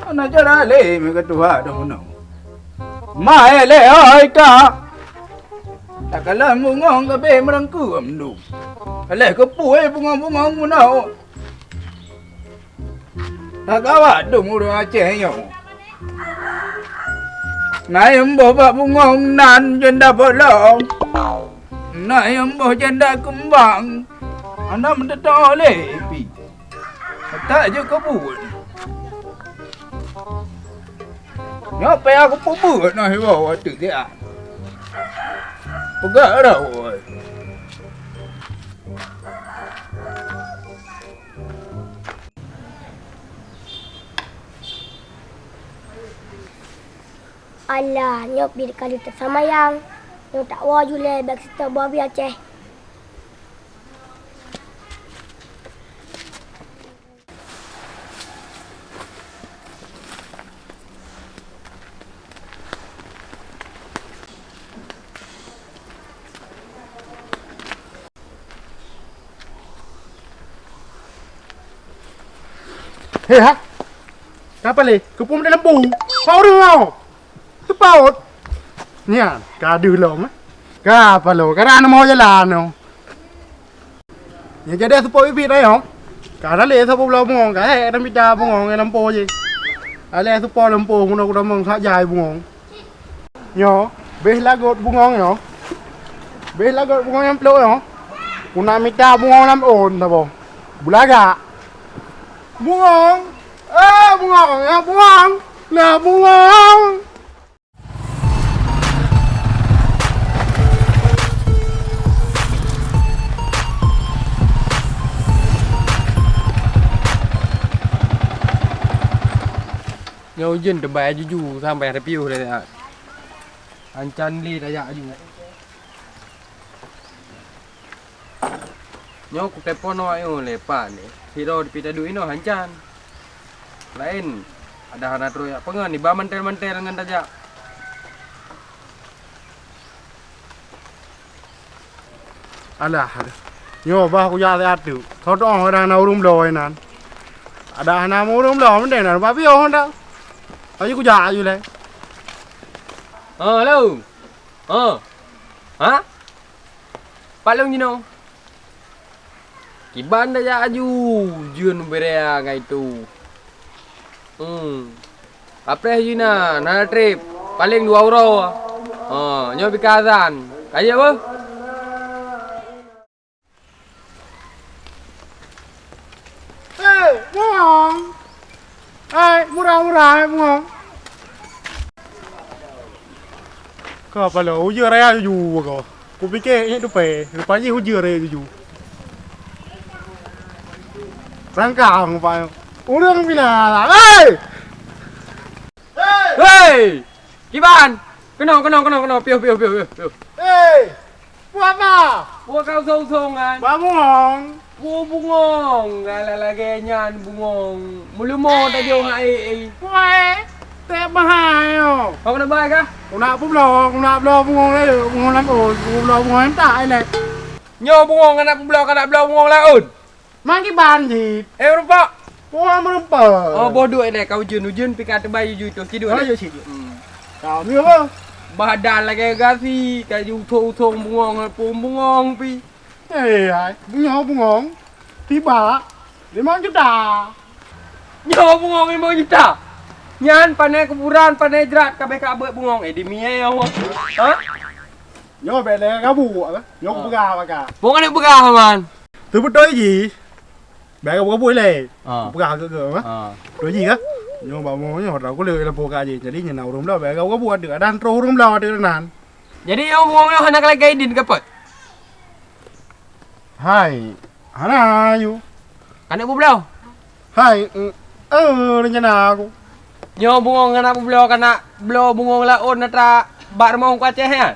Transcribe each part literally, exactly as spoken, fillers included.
Hana cara lé meuka tuha dah meunoe. Ma eh lé oi ka. Takalon bungong ka beh meurangkue meudu. Lé keupue bungong-bungong meunoe. Tagawat dum ureuëng Aceh nyoe. Na nyang boh bak bungong nan janda bolong. Na nyang boh janda keumbang. Hana meuteutô lé pih. Atak jeuet keu buet. Nyoe payah kupeubeuet na hiwa wateueh dia. Peugah dah, woi. Alah, nyoe pih ka lheueh teusamayang. Nyoe tak woe ju lé bak sistoe boh bri Aceh. Hei, ha? Ka paléh? Keupeue dalam bu? Pau deungoe! Teupaôt! Nyan, ka deuh lom, eh. Ka paloe, ka na meuho jalan nyoe. Nyang jadi seupôt biet ayong. Ka na lé saboh bloe bungong, ka hék na mita bungong nyang lampôh jih. Alé seupôt lampôh meunoe kutamong sak jai bungong. Nyoe, beh lagot bungong nyoe. Beh lagot bungong nyang plôk nyoe. Kuna mita bungong lam ôn saboh. Beulagak. Bungong. Eh, bungong, ya bungong. Nah, bungong. Nyoe ujeuen teubai juju sampai ada piôh dah. Hancan lé tajak aju. Nyoe kutelepon awak nyoe lé pat ni. Sidroe pih taduek inoe hancan. Laén ada hana troh jak peungon iba mantel-mantel ngon tajak. Alah, alah. Nyoe bah kujak siat tu. Soe tuoh kadang na ureuëng bloe inan. Ada hana ureuëng bloe mendeng na rupa piôh dah. Ayo kujak ayo lé. Ha, halo. Ha. Ha? Pat lôn jinoe? Kiban tajak aju, jeuet ubérea ngai tu. Hmm. Kapreh jih na, na trép. Paléng dua uroe. Ha, nyoe pih ka azan. Ka jeuet beuh? Hei, bungong! Hai, murah-murah, hai, bungong! Ka paloe, ujeuen raya juju ko. Kupike ingat tupai, rupa jih ujeuen raya juju. Rangkang, Pak. Ureuëng pih na. Hei! Hei! Kiban! Keunoe, keunoe, keunoe, keunoe. Piôh, piôh, piôh, piôh, piôh. Hei! Peue haba? Peue ka usông-usông nyan? Ba bungong. Peue bungong? Alah lagèe nyan bungong. Meuleumo tajôh ngon aé-aé. Peue? Teuh bahai nyoe. Ho keuneuk bahai kah? Keuneuk peubloe, keuneuk bloe bungong laén, bungong lam ôn, peubloe bungong lam tai lé. Nyoe bungong keuneuk peubloe, keuneuk bloe bungong lam ôn. Magi ban jih. Eh, meureumpok. Wah, meureumpok. Oh, boh duek neh, ka ujeuen. Ujeuen pih ka teubai ju-ju tu. Siduk neh. Ayo, siduk. Hmm. Kami apa? Badan lagèe gasi, ka jiusông-usông bungong, pun bungong pih. Eh, hai, nyoe bungong. Tiba. Limong juta. Nyoe bungong limong juta. Nyan pané kuburan, pané jrat, kabéh ka beuet bungong. Eh, di mie nyoe. Ha? Nyoe bèk lé gabuek, nyoe kupeugah baka. Bungong ni peugah, Man. Teubeutôi jih. Bèk gabuek-gabuek lé. Ah. Peugah keu, keu, ha? Ah. Beutôi jih kah? Nyoe bak mo nyoe, dah kulét lampu ka jih. Jadi, nyan na ureueng bloe, bèk gabuek-gabuek, ada troh ureueng bloe, ada nan. Jadi, nyoe bungong nyoe hana kalagèe idin ka pot? Hai, hana, yu. Keuneuk peubloe? Hai, eh, eh, rencana aku. Nyoe bungong hana peubloe, keuneuk bloe bungong laôt atra bak rumoh Teungku Aceh nyan.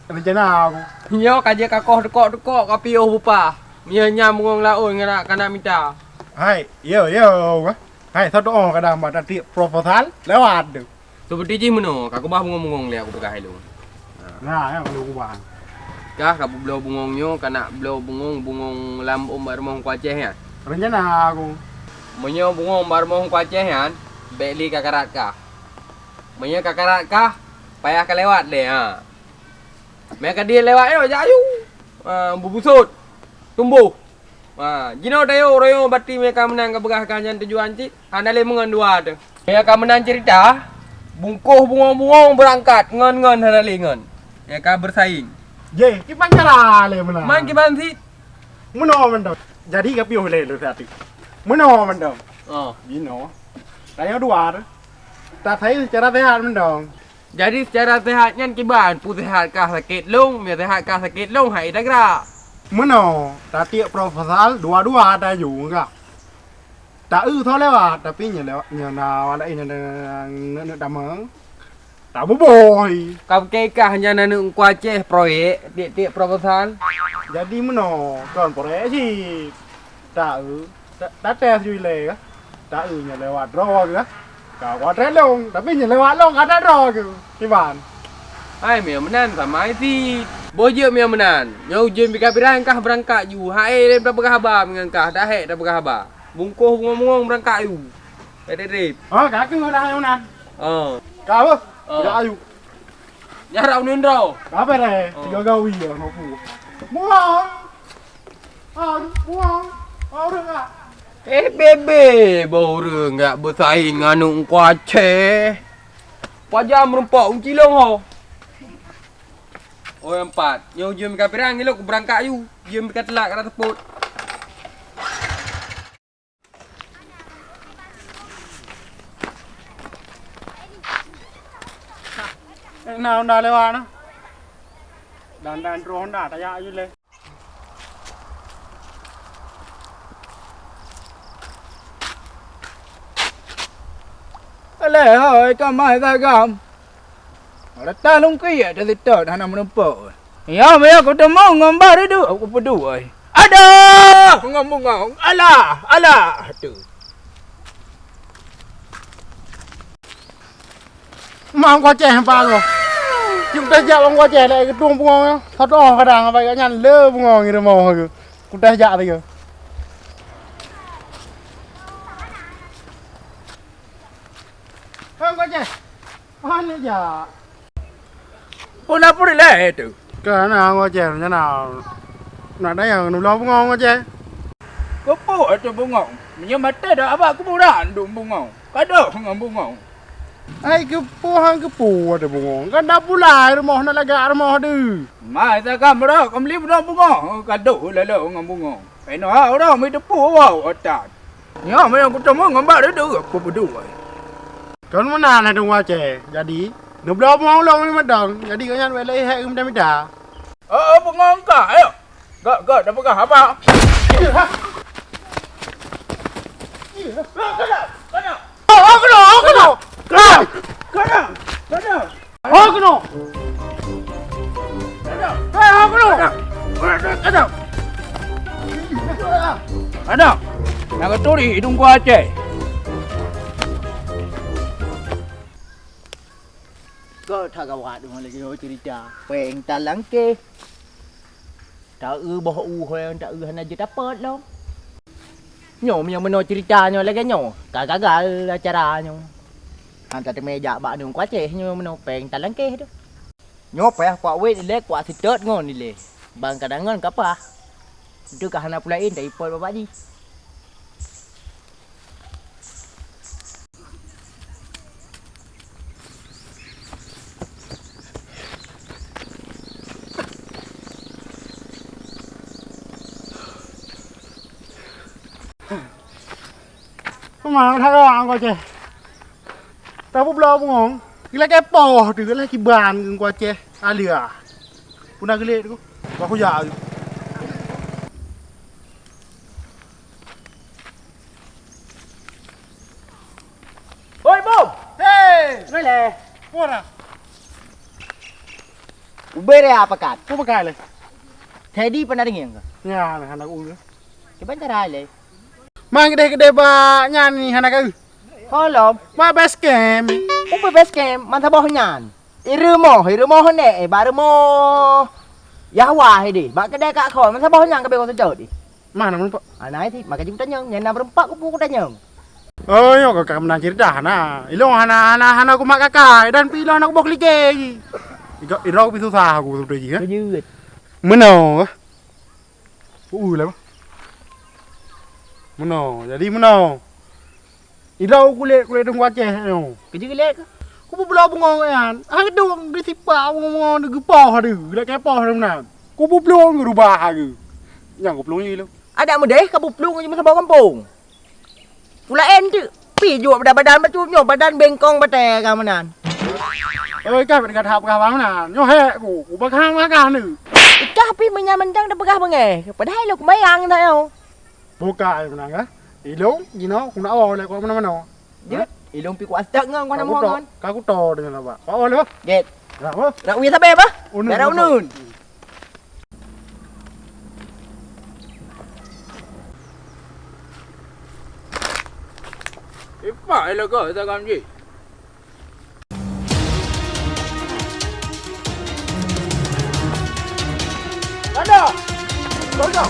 Rencana aku. Nyoe ka jeuet ka koh teukok-teukok ka piôh bupah. Meunyoe nyan bungong laôt nyan ka na mita. Hai, yo, yo. Hai, soe tuoh kadang bak tatrip proposal lewat tu. Seperti jih meunoe, ka keubah bungong-bungong lé aku peugah ilôn. Nah, ya, perlu keubah. Kah ka peubloe bungong nyoe, ka na bloe bungong, bungong lam ôn bak rumoh Teungku Aceh nyan. Rencana aku. Meunyoe bungong bak rumoh Teungku Aceh nyan, Bèk lé ka karat kah. Meunyoe ka karat kah, payah ka lewat lé, ha. Meuka dia lewat nyoe jak aju. Ha, beubusôt. Tumboh. Ha, jinoe tayue uroe nyoe bati meuka meunan ka peugah kah nyan tujuan cit. Hana lé meungon dua teuh. Meuka meunan ceurita, bungkôh bungong-bungong beurangkat ngon-ngon hana lé ngon. Meuka beursaing. Jeh, kiban cara lé meunan. Man kiban cit. Meunoe mantong. Jadi ka piôh lé lôn satu. Meunoe mantong. Oh. Jinoe. Tayue dua teuh. Tasai seucara sehat mantong. Jadi seucara sehat nyan kiban, peue sehat kah sakét lông, meunyoe sehat kah sakét lông, hai tagrak. Meunoe, tatiek proposal dua-dua taju kah. Ta-eu soe lewat, tapi nyoe lewat, nyoe na awak laén nyang neuk-neuk tamong. Tamuboh. Ka pike kah nyan aneuk Teungku Aceh proyek, tiek-tiek proposal? Jadi meunoe, kon proyek cit. Ta-eu, ta-, tates ju ilée kah? Ta-eu nyoe lewat droe kah? Ka kuat lông, tapi nyoe lewat lông ka ta droe keu. Kiban? Hai, meunyoe meunan sama cit. Boh jeuet meunyoe meunan. Nyoe ujeuen pih ka piran kah beurangkat ju. Hai, lé tapeugah haba meungon kah, dah hék tapeugah haba. Bungkôh bungong-bungong beurangkat ju. Ka trép. Oh, ka keuh dah meunan. Oh. Ka beuh? Oh. Jak aju. Nyan rot uneuen droe. Ka beuh, eh? Oh. Tiga gawi ya, mampu. Buang. Aduh, buang. Aduh, Kak. Eh, bebe, boh ureueng jak beusaing ngon aneuk Teungku Aceh. Pajan meurumpok uncilong ho. Oh, nyang pat. Nyoe ujeuen ka piran ilok kubeurangkat aju. Ujeuen ka telat ka teupot. Na honda lewat na. Dan, dan trok honda tajak aju lé. Alah, hai, ka mai sagam. Rata lungkui ya dari tot hana meureumpok. Ya, meuya kuteumong ngon bah reudeuek kupeuduek. Aduh, ngon bungong. Alah, alah, tu. Mang Teungku Aceh hampa goe. Cit kuteujak Mang Teungku Aceh lé geutueng bungong nyoe. Satu oh kadang abai nyan le bungong di rumoh geuh. Kuteujak lé geuh. Mang Teungku Aceh. Hana jak. Peue na peue lé tu? Ka na Teungku Aceh, rencana na dayang neubloe bungong Teungku Aceh. Keupeue atu bungong? Meunyoe maté dak abak kuburan dum bungong. Kadoh ngon bungong. Ai keupeue han keupeue atu bungong? Kan na pula rumoh na lagak rumoh deuh. Mai saga meurok meuli bunoe bungong, kadoh lalo ngon bungong. Penoh ureueng meuteupeue woe otat. Nyoe meunyoe kuteumong ngon bak reudeuek kupeuduek. Kon meunan hai Teungku Aceh. Jadi, neubloe bungong ulôn mantong. Jadi, gobnyan wéh lé hék geumita-mita. Oh, oh, bungong ka, ayo. Gak, gak, dah peugah apa? Kada, kada. Oh, oh, kena, oh, kena. Kada, kada, kada. Ho keunoe! Hei, ho keunoe! Ada! Ada! Nyang geuturi hidung gua Aceh! Ka that gawat deungon lagèe nyoe cerita. Péng talangkéh. Ta-eu boh u ho nyang ta-eu hana jeuet tapot lom. Nyoe meunyoe meunoe cerita nyoe lagèe nyoe, ka gagal acara nyoe. Han tateumé jak bak aneuk Teungku Aceh nyoe meunoe péng talangkéh teuh. Nyoe payah kuak wét ilèe, kuak seutôt ngon ilèe. Ban kadang ngon ka paih. Teuka hana peue laén taipot bak jih. Teuma that Teungku Aceh. Tapubloe bungong, ilakèe poh teuh lagèe kiban Teungku Aceh. Alia. Peue na geulék tu? Bah kujak. Oi, Bom! Hei! Nyoe lé. Peue na? Ubé raya pakat. Peue pakat lé? Teddy pernah deungoe ka? Nyan, hana ku. Kiban cara lé. Man geudeh-geudeh bak nyan ni hana ka. Ho lom. Bak base camp. Ubé base camp, man saboh nyan. I rumoh, i rumoh nèk, eh, bak rumoh Yahwa, eh, deh. Bak keudè kak kon, man saboh nyan ka bèk kon seujôt, deh. Mana meureumpok? Ana, eh, si, maka jih kutanyong, nyan na meureumpok kupu kutanyong. Oh, nyoe ka meunan ceurita hana. Ilong hana, hana, hana kumat kakai dan pi ilong hana kuboh keulike jih. Ika-, idroe pi susah aku beutôi jih, eh. Kejut. Meunoe, eh. Ui lah. Meunoe, jadi meunoe. Idroe kulét, kulét Teungku Aceh nyoe. Kejut kulét ke? Kubloe bungong nyan. Hana dong geusipak bungong-bungong geupoh deuh, lakée poh deuh meunan. Kubloe geurubah lagée. Nyang kuplueng jih lom. Adak meudeh ka buplueng jih meusaboh gampông. Pulaén teuk pi jok badan-badan bacut nyoe, badan bengkong batée ka meunan. Oi, ka bèk gata peugah bang meunan. Nyoe hék ku, ku peugah-peugah neuk. Ikah pih meunyan mantong tapeugah beungéh, padahai lôn kumayang that nyoe. Buka ai meunan ka. Ilong jinoe ku nak woe lé ku meunan-meunan. Jeuet, ilong pih ku astak ngon ku hana mohon ngon. Ka kuto deungon abak. Ku woe lé. Gét. Rak apa? Rak wie sabe bah. Unun. Rak unun. Ipak elo ko sagam jih. Ada. Ada.